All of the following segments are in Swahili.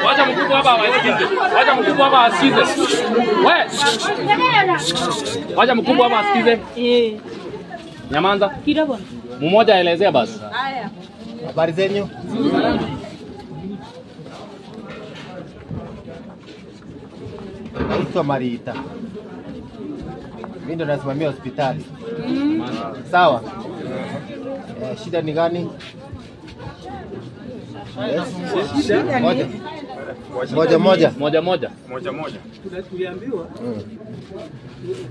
Wacha mkubwa hapa asikize. Wacha mkubwa hapa asikize. Wewe. Wacha mkubwa hapa asikize. Nyamanza. Mmoja aelezea basi. Haya. Habari zenyu? Naitwa Marita. Mimi ndo nasimamia hospitali. Sawa? Shida ni gani? Yes. Moja. Moja moja. Moja moja. Moja moja. Tuliambiwa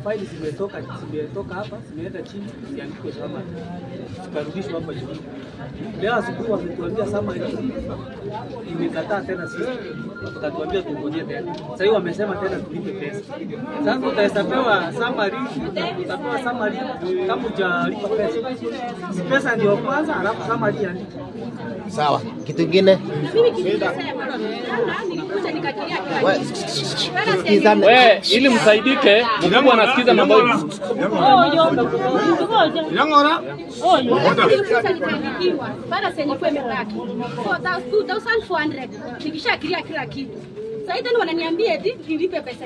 faili zimetoka hapa, zimeenda chini, ziandikwe summary. Zikarudishwa hapa juu. Leo asubuhi wametuambia summary imekataa tena sisi. Wakatuambia tungojee tena. Sasa hivi wamesema tena tulipe pesa. Sasa utahesabiwa summary, utapewa summary kama hujalipa pesa. Si pesa ndio kwanza, alafu summary iandike. Sawa. Kitu kingine? Mimi kitu nasema. Nilikuja nikakilia kila kitu. Wewe ili msaidike, mkubwa anasikiza mambo hivi. Yangora. Nilikuja nikaandikiwa. Baada senye kwa imebaki 2400 nikishakilia kila kitu. Sasa hivi wananiambia eti nilipe pesa.